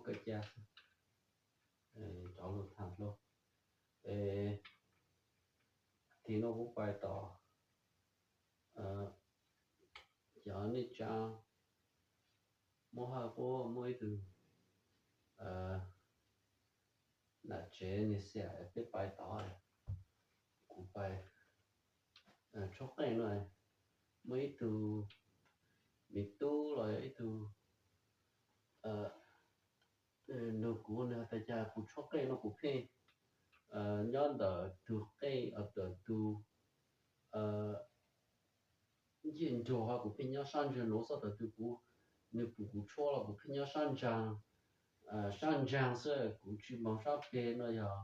koj ca, rov lug tham dlua. Es, tim no kuv pais tom, cov nej tsa, muab hawj puab muaj ib tug nam tsev niag xiam peb pais tod, kuv pais tshuab qeej no, muaj ib tug me tub los yog ib tug nug kuv, nws has tas cas kuv tshuab qeej no kuv pheej nyob ntawm tug qeej, ntawm tug ncej nruag, kuv pheej nyob sab ntsa nuav xwb, thaum twg kuv, nws pum kuv tshuab los kuv pheej nyob sab ntsa, sab ntsa xwb, kuv tsis moog sab peg no yog,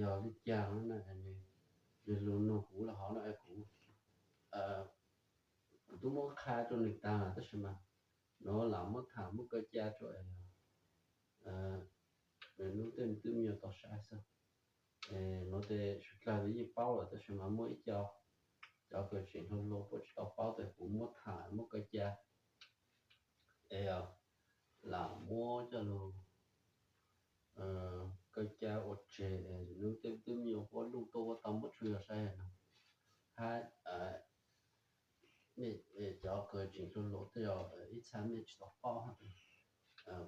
yog li cas na? Nws lug nug kuv los hov no es kuv, kuv tub muab qha rua nws taag lawm tab sis mas nuav lam muab tham muab kaw ca rua es nub tej me tub me nyuam tau saib xwb. Nuav tes suav dlawg yeej paub lawm tab sis mas muaj ib co cov kws tseem hluas hluas puab tsis tau paub tes kuv muab tham muab kaw ca es lam muab coj lug kaw ca ua tseg es nub tej me tub me nyuam puab luj tuaj puab tau muab tshua yog saib no. Hab cov kws tseem hluas hluas tej zaum ib txha mej tsis tau paub,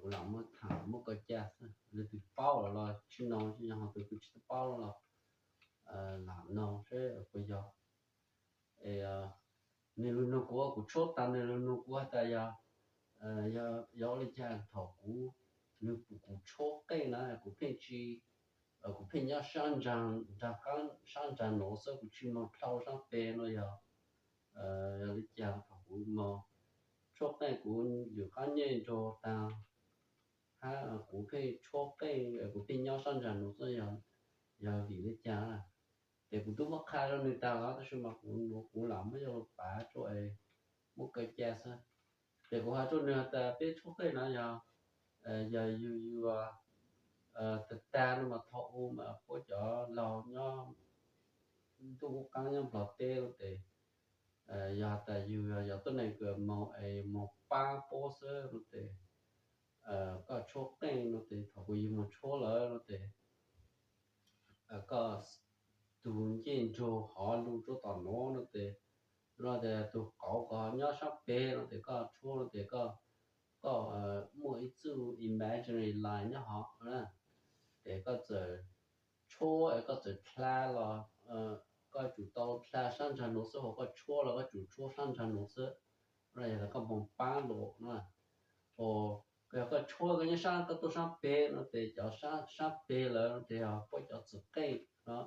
kuv lam muab tham muab kaw ca xwb. Leej twg paub lawm los tsis noog, tsis yog ho tus kws tsis tau paub los lam noog seb puas yog. Es nws lug nug kuv, kuv tshuab taag nws lug nug kuv has tas yog, yog ua li cas thaum kuv, nws pum kuv tshuab qeej na kuv pheej tsis, kuv pheej nyob sab ntsa, sab ntsa nuav xwb, kuv tsis moog dlhau sab peg no yog, yog li cas thaum kuv moog tshuab qeej kuv lwm qaab ncej nruag taag hab kuv pheej tshuab qeej kuv pheej nyob sab ntsa nuav xwb, yog vim li cas? Ces kuv tub muab qha rua nws taag los tab sis mas kuv, kuv lam muab coj lug pav rua es muab kaw ca xwb. Ces kuv has rua nws has tas peb tshuab qeej no yog, yog yug, yug tag tag no mas thaum u mas puab cov laug nyob ntuj qub qaab nyob Nplog teb no tes, yog has tas yug yog tuab neeg kws moog es moog paab puab xwb no tes, koj tshuab qeej no tes thaum kuv yug moog tshuab lawm no tes, koj tug ncej nruag hov lug rua tom nuav no tes, no tes tug qauv kws nyob sab peg no tes koj tshuab no tes koj, koj muaj ib txuj imaginary line nyob hov na, tes koj txawm tshuab es koj txawm dlha los koj tsum tau dlha sab ntsag nuav xwb, hos koj tshuab los koj tsum tshuab sab ntsag nuav xwb, no yog tas koj moog paab lug na. Hos yog koj tshuab koj nyob sab, koj tuaj sab peg no tes cov sab peg lawm no tes yog puab cov txwm qeej no,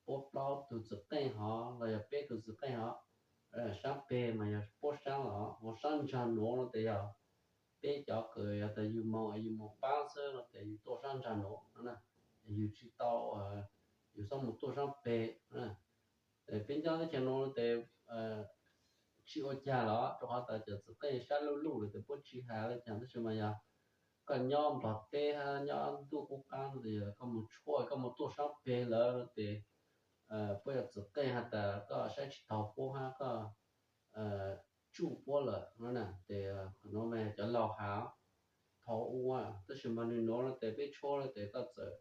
puab plaub tug txwm qeej hov los yog peb tug txwm qeej hov, sab peg mas yog puab sab los, hos sab ntsag nuav no tes yog peb cov kws yog tas yug moog, yug moog paab xwb no tes yug tuaj sab ntsag nuav no, yug tsis tau, yug xob moog tuaj sab peg. Peb nyob teb chaws nuav tes tsis ua cas los rua qhov tas cov txwm qeej sab luj luj lawm tes puab tsis has le caag, tab sis mas yog koj nyob Nplog teb hab nyob ntuj qub qaab no tes yog koj moog tshuab koj moog tuaj sab peg lawm no tes puab cov txwm qeej has tas koj saib tsis taug puab hab koj tsuj puab lawm no na. Tes qhov nuav mas cov laug has thaum ub, tab sis mas nwg nuav no tes peb tshuab no tes koj txawm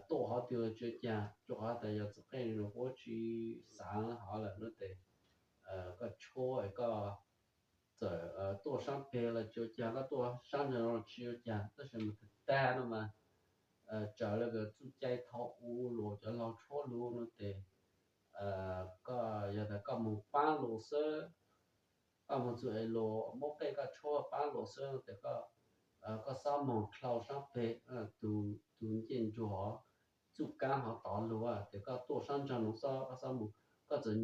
tuaj hov twg los tsis ua cas, rua qhov tas yog txwm qeej nwg nuav puab tsis xaav hov lawm no tes koj tshuab es koj txawm tuaj sab peg los tsis ua cas, koj tuaj sab ntsag nuav los tsis ua cas, tab sis mas tag tag no mas tsawv le kws txuj cai thaum ub los cov laug tshuab lug no tes koj yog tas koj moog paab lug xwb, koj moog txug es lug muab qeej koj tshuab paab lug xwb no tes koj xob moog dlhau sab peg, tug ncej nruag txuj kaab hov tod lug tes koj tuaj sab ntsag nuav xwb, koj xob moog, koj txawm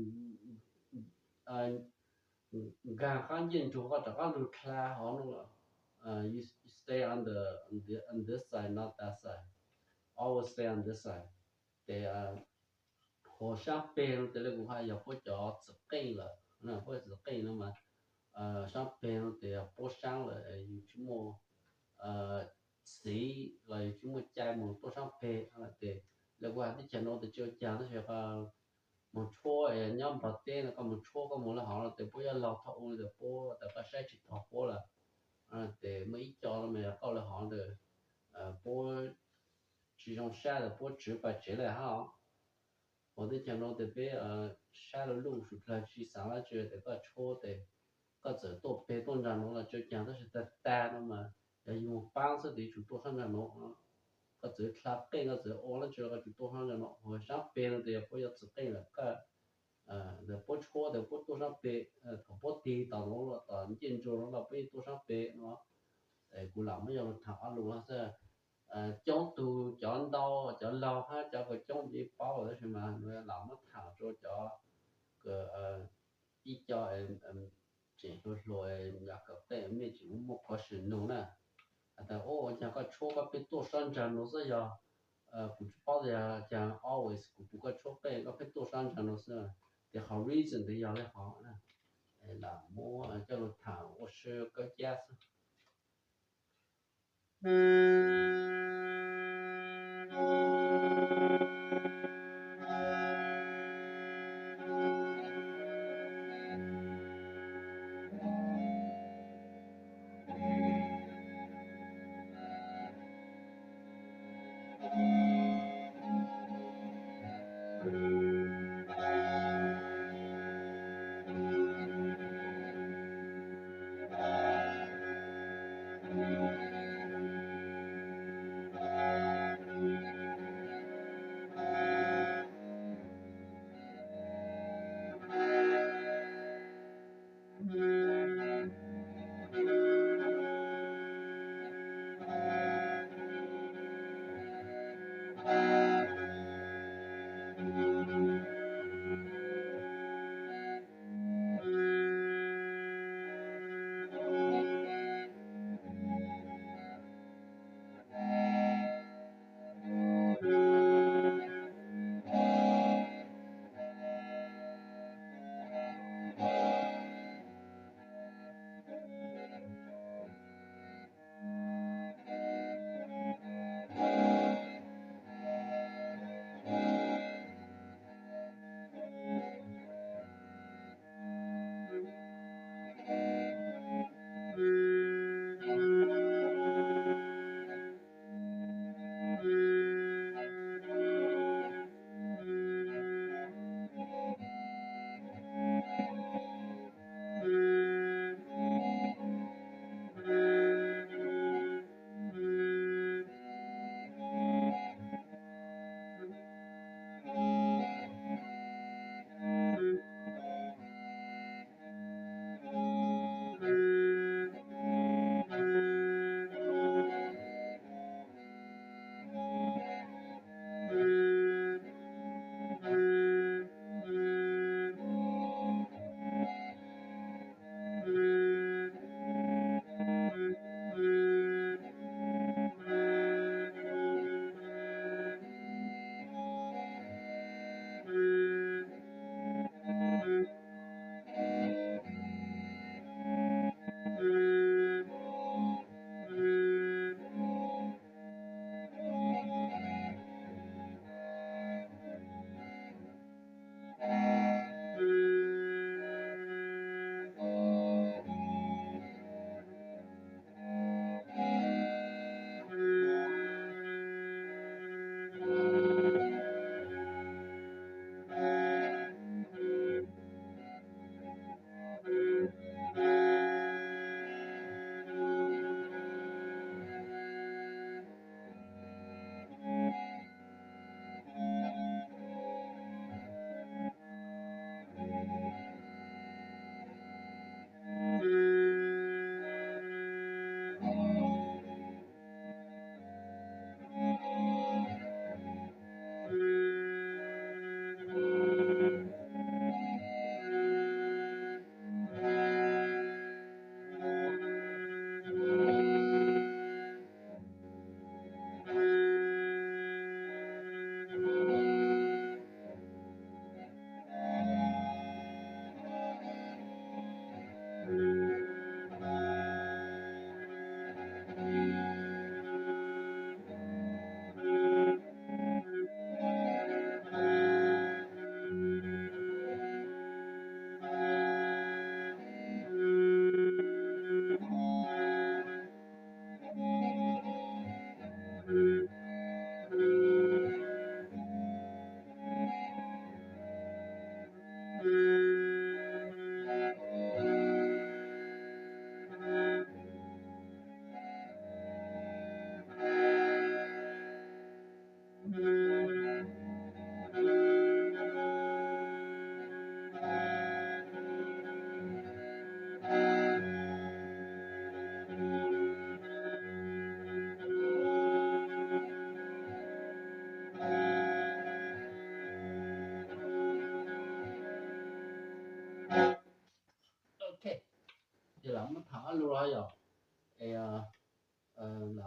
nkaag qab ncej nruag koj rov qab lug dlha hov no los, you stay on the, on this side, not that side, always stay on this side. Tes hos sab peg no tes le kuv has yog puab cov txwm qeej lawm, puab cov txwm qeej no mas sab peg no tes puab saab lawm, yug tsis muaj txiv los yug tsis muaj cai moog tuaj sab peg lawm tes le kuv has teb chaws nuav tes tsis ua cas, tab sis moog tshuab nyob Nplog teb no koj moog tshuab koj moog le hov no tes puab cov laug thaum ub tes puab tas koj saib tsis taug puab lawm. Ces muaj ib co no mas yog koj lawv hov ntawd puab tsis zoo saib los puab tswv pas tsev lawm hab. Ua teb chaws no tes peb saib lub lub sub dlawg tsis xaav dlaab tsi tes koj tshuab tes koj txawm tuaj peg tuaj nraag nuav los tsi caag tab sis tag tag no mas yog yug paab xwb tes yuav tsum tuaj sab nraag nuav. Koj txawm dlha qeej koj txawm ua dlaab tsi los koj tsum tuaj sab nraag nuav. Ua saab peg no tes yog puab yuav txwv qeej lawm koj ntawm puab tshuab tes puab tuaj saab peg, thaum puab tig tom nuav los tom ncej ntsuag nuav los puab yeej tuaj saab peg no. Kuv lam muab yog lug thaam ob lug xwb. Coob tug cov ntau, cov laug hab cov kws coob yeej paub lawm tab sis mas lam muab thaam rua cov kws ib co tseem hluas hluas yog kawm qeej mej tseem muaj muaj question nug na. Has tas ua caag koj tshuab koj pheej tuaj sab nraag nuav xwb yog kuv tsis paub tas yog caag always kuv pum koj tshuab qeej koj pheej tuaj sab nraag nuav xwb. Tes qhov reason tes yog le hov na. Lam muab coj lug thaam ua si kawb cab xwb.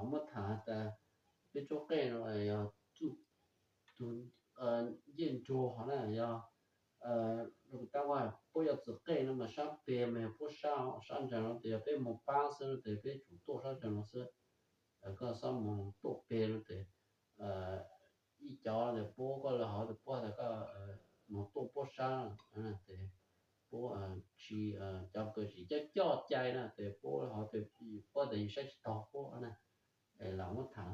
Muab tham tas peb tsob qej no yog txuj tug ncej nruag hov na, yog tab ua puab yog txwm qej no mas sab peg mas yog puab sab, sab ntawm no tes yog peb moog paab xwb no tes peb tsum tuaj sab ntawm no xwb. Koj xob moog tuaj peg no tes ib cov tes puab, koj lawv hov tes puab tas koj moog tuaj puab sab tes puab tsi, cov kws tsi coj coj cai na tes puab hov tes puab tas yus saib tsi taug puab na. Es lam muab tham